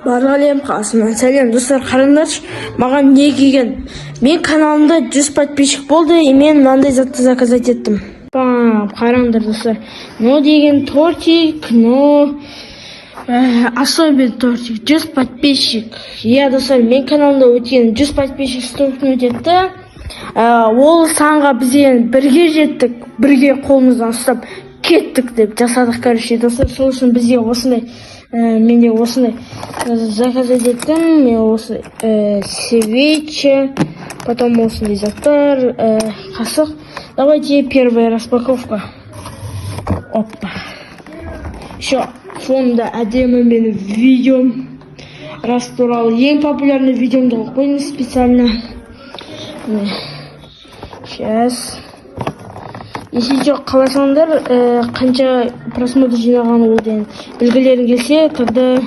Барлық әлем қасымнан сәлем, достар! Қараңдаршы, маған не келген. Мен каналымда 100 подписчик болды, и мен мынандай затты заказать еттім. Пам, қараңдар, достар, но деген тортик, но особенный тортик, 100 подписчик. Иә, достар, мен каналымда өткен 100 подписчик столкнуть етті. Ол санға біз енді бірге жеттік, бірге қолымыздан ұстап кеттік деп жасадық. Короче, достар, сол үшін бізде осындай, менде осындай заказать еттім. Мен осы свечи, потом осындай заттар, қасық. Давайте, первая распаковка. Опа, еще фонда әдемі менің видеом, рас туралы ең популярный видеомды қойып қойдым специально. Міне. Сейчас, если жоқ қаласаңдар, қанша просмотр жинаған, ол деген білгілерің келсе, тогда